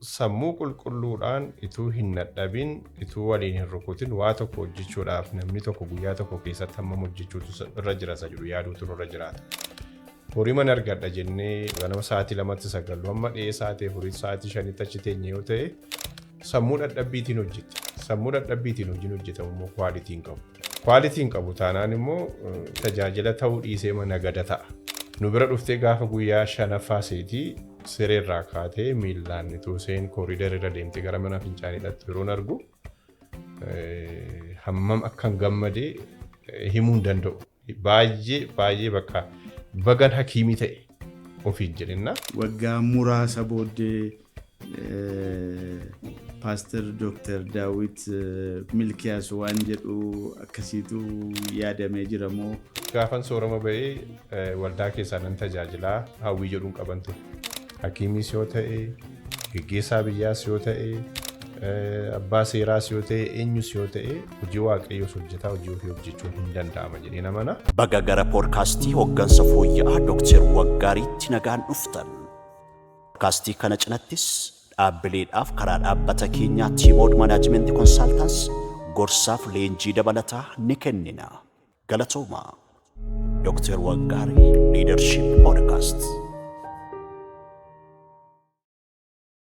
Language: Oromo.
Sammuu qulqulluudhaan, ituu hin dadhabin, ituu waliin hin rukutin waa tokko hojjechuudhaaf namni tokko guyyaa tokko keessatti hammam hojjechuutu irra jira isa jedhu yaaduutu irra jiraata. Horii mana argadha jennee ganama sa'aatii 2tti sagallu, hamma dhiyee sa'aatii 4, sa'aatii 5tti achi teenye yoo ta'e, sammuu dadhabbiitiin hojjetta. Sammuu dadhabbiitiin hojiin hojjetamu immoo quality hin qabu. Quality hin qabu taanaan immoo tajaajila ta'uu dhiisee mana gada ta'a. Nu bira dhuftee gaafa guyyaa shanaffaa seetii sireerraa kaatee miillaan ituu isheen corridor irra deemtee gara mana fincaanii dhaqxu yeroon argu, hammam akkan gammadee himuu hin danda'u. Baay'ee baay'ee bakka bagan hakiimii ta'e ofiin jedhenna. Waggaa muraasa booddee Paaster Dooktar Daawit Milkiyaas waan jedhu akkasiitu yaadamee jira moo? Gaafan soorama ba'ee waldaa keessaa nan tajaajilaa hawwii jedhuun qaban ture. Hakiimiis yoo ta'e, geggeessaa biyyaas yoo ta'e, abbaa seeraas yoo ta'e, eenyus yoo ta'e, hojii Waaqayyoos hojjetaa hojii ofii hojjechuun hin danda'ama jedhee namana. Baga gara poodkaastii hooggansa fooyya'aa Dooktar Waggaariitti nagaan dhuftan. Poodkaastii kana cinattis dhaabbileedhaaf karaa dhaabbata keenyaa Tiimood Management Consultants gorsaaf leenjii dabalataa ni kennina. Galatoomaa. Dooktar Waggaarii Leadership Podcast.